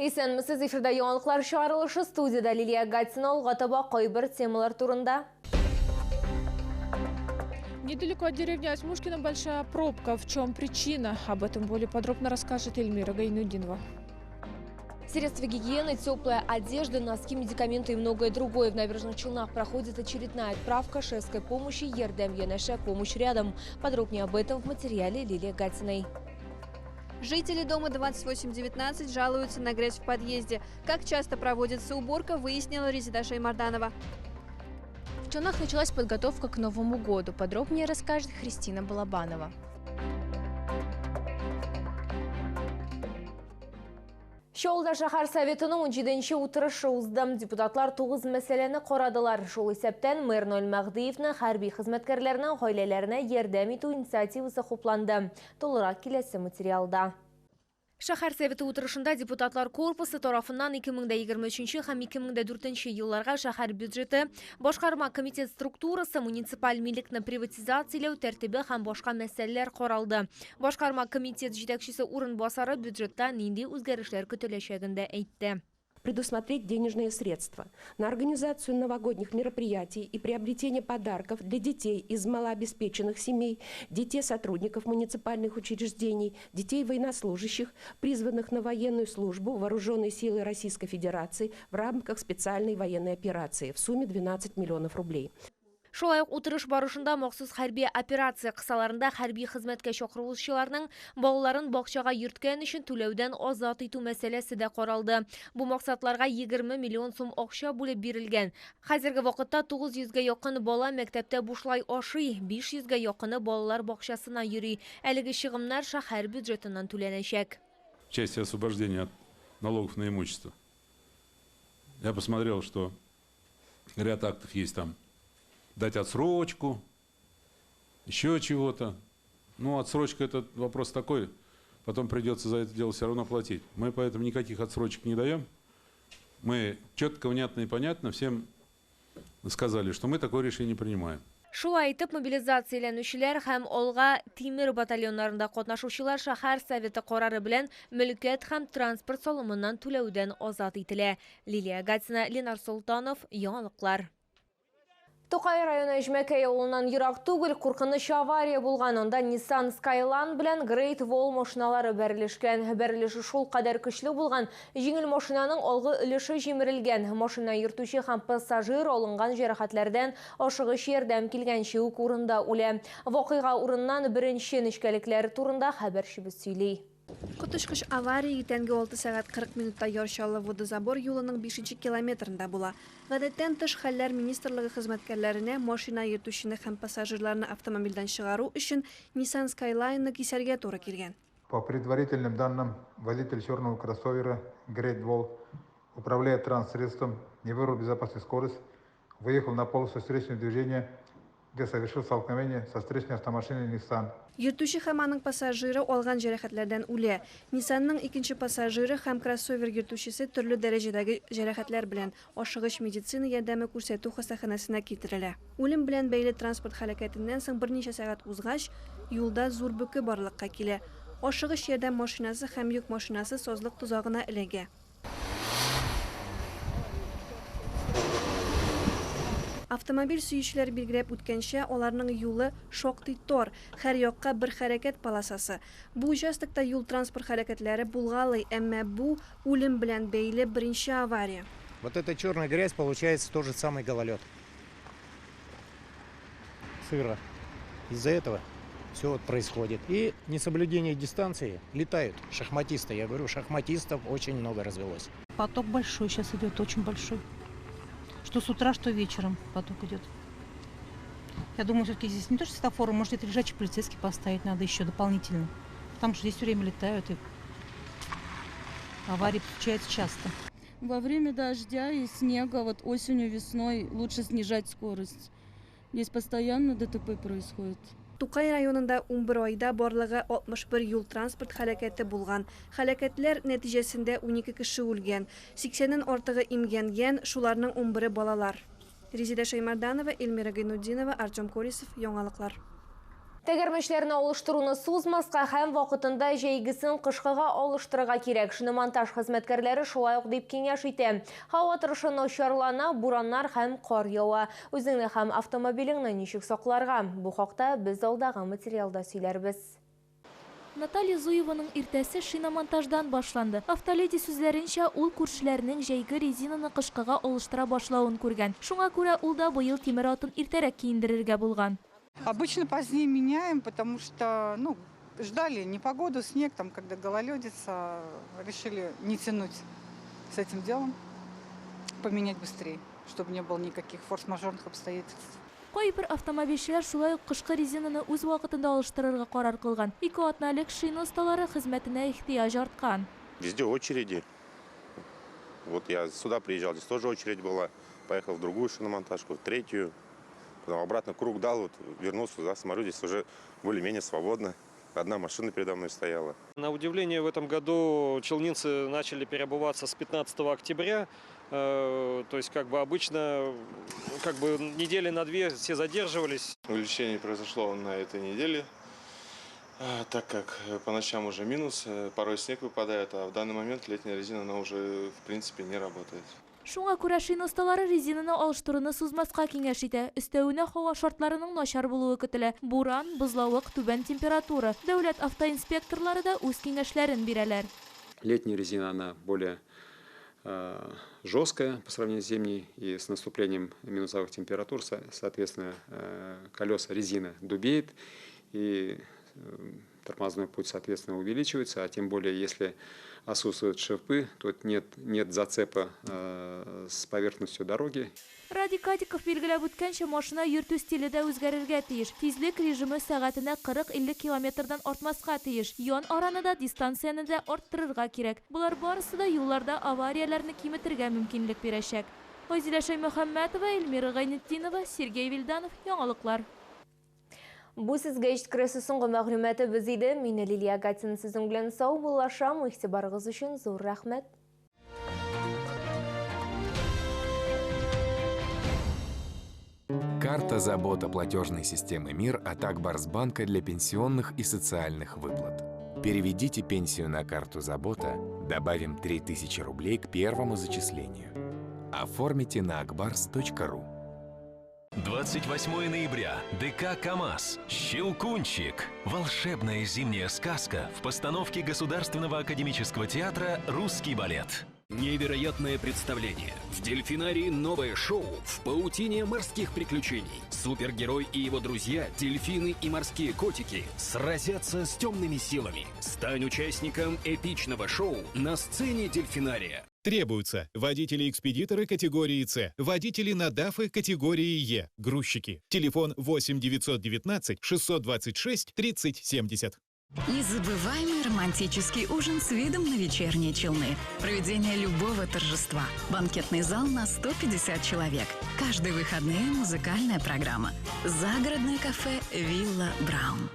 Исәнмесез, эфирда яңалыклар чыгарылышы, студияда Лилия Гатина. Алга таба кайбер темалар турында. Недалеко от деревни Осьмушкино большая пробка. В чем причина? Об этом более подробно расскажет Эльмира Гайнутдинова. Средства гигиены, теплая одежда, носки, медикаменты и многое другое. В Набережных Челнах проходит очередная отправка шефской помощи «Ярдәм янәшә», помощь рядом. Подробнее об этом в материале Лилии Гатиной. Жители дома 2819 жалуются на грязь в подъезде. Как часто проводится уборка, выяснила Резида Шаймарданова. В Челнах началась подготовка к Новому году. Подробнее расскажет Христина Балабанова. Чаллыда шәһәр советының 17-нче утырышы узды. Депутатлар 9 мәсьәләне карадылар. Шул исәптән мэр Наил Мәһдиевның хәрби хезмәткәрләрнең гаиләләренә ярдәм итү инициативасы хупланды. Тулырак киләсе материалда. Шәһәр советы утырышында депутатлар корпусы тарафыннан 2023 һәм 2004 елларга шәһәр бюджеты, башкарма комитет структурасы, муниципаль милекне приватизацияләү тәртибе һәм башка мәсьәләләр каралды. Башкарма комитет җитәкчесе урынбасары бюджетта нинди үзгәрешләр көтеләчәген дә әйтте. Предусмотреть денежные средства на организацию новогодних мероприятий и приобретение подарков для детей из малообеспеченных семей, детей сотрудников муниципальных учреждений, детей военнослужащих, призванных на военную службу Вооруженные силы Российской Федерации в рамках специальной военной операции в сумме 12 миллионов рублей. Шулай ук утырыш барышында махсус хәрби операция кысаларында хәрби хезмәткә чакырылучыларның балаларын бакчага йөрткән өчен түләүдән азат итү мәсьәләсе дә каралды. Бу максатларга 20 миллион сум акча бүлеп бирелгән. Хәзерге вакытта 900гә якын бала мәктәптә бушлай ашый, 500гә якыны балалар бакчасына йөри. Әлеге чыгымнар шәһәр бюджетыннан түләнәчәк. В части освобождения от налогов на имущество. Я посмотрел, что ряд актов есть там. Дать отсрочку, еще чего-то. Отсрочка — это вопрос такой, потом придется за это дело все равно платить. Мы поэтому никаких отсрочек не даем. Мы четко, внятно и понятно всем сказали, что мы такое решение принимаем. Шулай итеп, мобилизацияләнүчеләр һәм Алга тимер батальоннарында катнашучылар шәһәр советы карары белән мөлкәт һәм транспорт салымыннан түләүдән азат ителә. Лилия Гатина, Ленар Солтанов, Яңалыклар. Тукай районы Эҗмәкәй авылыннан ерак түгел куркыныч авария булган. Анда Nissan Skyline белән Great Wall машиналары бәрелешкән. Бәрелеше шул кадәр көчле булган, җиңел машинаның алгы өлеше җимерелгән. Машина йөртүче һәм пассажир алынган җәрәхәтләрдән ашыгыч ярдәм килгәнче үк урында үлә. Вакыйга урыннан беренче нечкәлекләр турында хәбәрчебез сөйли. Коточкыч авария иртәнге алты сәгать кырык минутта Яр Чаллы водозабор юлының 5 километрында була. Гадәттән тыш хәлләр министрлыгы хезмәткәрләренә машина йөртүчене һәм пассажирларны автомобильдән чыгару өчен Nissan Skyline-ны кисәргә туры килгән. По предварительным данным, водитель черного кроссовера Great Wall, управляя транссредством, не выбрал безопасную скорость, выехал на полосу встречного движения, где совершил столкновение со встречной автомашиной Nissan. Йөртүче һәм аның пассажиры алган җәрәхәтләрдән үлә. Nissanның икенче пассажиры һәм кроссовер йөртүчесе төрле дәрәҗәдәге җәрәхәтләр белән ашыгыч медицина ярдәме күрсәтү хастаханәсенә китерелә. Үлем белән бәйле транспорт һәлакәтеннән соң берничә сәгать узгач, юлда зур бөке барлыкка килә. Ашыгыч ярдәм машинасы һәм йөк машинасы сазлык тозагына эләгә. Автомобиль сөючеләр билгеләп үткәнчә, аларның юлы шактый тар, һәр якка бер хәрәкәт полосасы. Бу участокта юл-транспорт хәрәкәтләре булгалый, әмма бу үлем белән бәйле беренче авария. Вот эта черная грязь получается тот же самый гололед. Сыро. Из-за этого все происходит. И несоблюдение дистанции летают шахматисты. Я говорю, шахматистов очень много развелось. Поток большой сейчас идет, очень большой. Что с утра, что вечером поток идет. Я думаю, все-таки здесь не то, что светофоры, может, это лежачий полицейский поставить надо еще дополнительно. Потому что здесь все время летают и аварии случаются часто. Во время дождя и снега, осенью, весной, лучше снижать скорость. Здесь постоянно ДТП происходит. Тукай районында 11 айда барлыгы 61 юл-транспорт һәлакәте булган. Һәлакәтләр нәтиҗәсендә 12 кеше үлгән, 80-нән артыгы имгәнгән, шуларның 11-е балалар. Резида Шаймарданова, Эльмира Гайнутдинова, Артем Колесов, Яңалыклар. Тәгәрмәчләрне алыштыруны сузмаска һәм вакытында җәйгесен кышкыга алыштырырга кирәк. Шиномонтаж хезмәткәрләре шулай ук дип киңәш итә. Һава торышы начарлана, бураннар һәм кар ява. Үзеңне һәм автомобилеңне ничек сакларга? Бу хакта без алдагы материалда сөйләрбез. Наталья Зуеваның иртәсе шиномонтаждан башланды. Автоледи сүзләренчә, ул күршеләренең җәйге резинаны кышкыга алыштыра башлавын күргән. Шуңа күрә ул да быел тимер атын иртәрәк киендерергә булган. Обычно позднее меняем, потому что, ну, ждали непогоду, снег, там, когда гололедица, решили не тянуть с этим делом, поменять быстрее, чтобы не было никаких форс-мажорных обстоятельств. Кайбер автомобильчеләр шулай ук кышкы резинаны үз вакытында алыштырырга карар кылган. 2 атна элек шина осталары хезмәтенә ихтыяҗ арткан. Везде очереди. Вот я сюда приезжал, здесь тоже очередь была. Поехал в другую шиномонтажку, в третью. Потом обратно круг дал, вот вернулся сюда, смотрю, здесь уже более-менее свободно. Одна машина передо мной стояла. На удивление, в этом году челнинцы начали переобуваться с 15 октября. То есть, как бы обычно, как бы недели на две все задерживались. Увеличение произошло на этой неделе, так как по ночам уже минус, порой снег выпадает, а в данный момент летняя резина, она уже в принципе не работает. Шуңа күрә шина осталары резинаны алыштыруны сузмаска киңәш итә. Өстәвенә һава шартларының начар булуы көтелә. Буран, бозлавык, түбән температура. Дәүләт автоинспекторлары да үз киңәшләрен бирәләр. Летняя резина, она более жесткая по сравнению с зимней, и с наступлением минусовых температур, соответственно, колеса резина дубеет, и тормозной путь, соответственно, увеличивается, а тем более, если отсутствуют шипы, то нет зацепа с поверхностью дороги. Радик Кадиков билгеләп үткәнчә, машина йөртү стиле дә үзгәрергә тиеш. Тизлек режимы сәгатенә 40-50 километрдан артмаска тиеш. Ян араны да, дистанцияне дә арттырырга кирәк. Болар барысы да юлларда аварияләрне киметергә мөмкинлек бирәчәк. Айзилә Шәймөхәммәтова, Эльмира Гайнетдинова, Сергей Вильданов, Яңалыклар. Бу сезгә җиткерәсе соңгы мәгълүматыбыз иде. Мин Лилия Гатина сезнең белән саубуллашам. Игътибарыгыз өчен зур рәхмәт. Карта «Забота» платежной системы МИР от Акбарсбанка для пенсионных и социальных выплат. Переведите пенсию на карту «Забота», добавим 3000 рублей к первому зачислению. Оформите на akbars.ru. 28 ноября. ДК «КамАЗ». «Щелкунчик». Волшебная зимняя сказка в постановке Государственного академического театра «Русский балет». Невероятное представление. В дельфинарии новое шоу в паутине морских приключений. Супергерой и его друзья, дельфины и морские котики, сразятся с темными силами. Стань участником эпичного шоу на сцене дельфинария. Требуются водители-экспедиторы категории С, водители на ДАФы категории Е, грузчики. Телефон 8 919 626 30 70. Незабываемый романтический ужин с видом на вечерние Челны. Проведение любого торжества. Банкетный зал на 150 человек. Каждые выходные музыкальная программа. Загородное кафе «Вилла Браун».